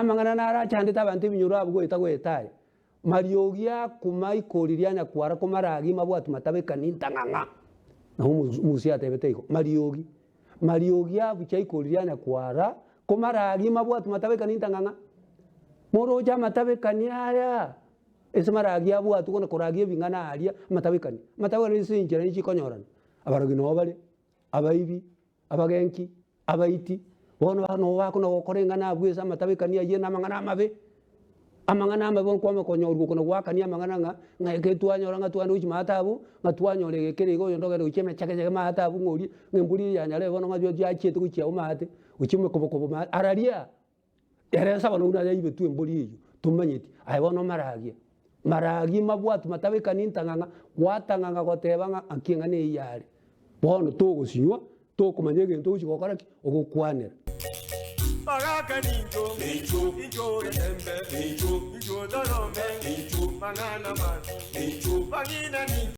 Amang'ana narachandete abanto ebinyoro abwo goeta goeta aya, mariogi akuma ikori ria nyakwara komaragi mabwati matabekani ntang'ang'a. Nabo Musa atebete igo, mariogi, mariogi abucha ikori ria nyakwara komaragi mabwati matabekani ntang'ang'a. Moroche amatabekani aya, ase maragi abwatwe kona koragia ebing'ana aria amatabekani, amatabekani ase enchera nichikonyorana, abarogi noo bare, abaibi, abagenki. Abaiti, bono nabo bakona gokora eng'ana abwo ase amatabekani ayio na amang'ana amabe, amang'ana amabe bono kwamanya konyorwa okona goakania amang'ana ng'a ng'a eke twanyora ng'a twagenda gochia maate abwo, ng'a twanyora ege kere iga oyonde ogende gochia emechegechege maate abwo ng'a oria, ng'a embori eye ya nyarebe bono ng'a yachiete gochia abwo maate, gochia omokobokobo maate, araria. Ere nsa bono buna yaibetwe embori eyio, tomanyeti, aye bono maragie, maragie mabwatu matabekani ntang'ang'a, gwatang'ang'a goteba ng'a naki eng'ana eyio yare. Bono togosinywa, tokomanya egento ogochia gokora ki? Ogokwanera. Bagaka nincho, incho getembe, incho torome, mang'ana mansi, bang'ina nincho.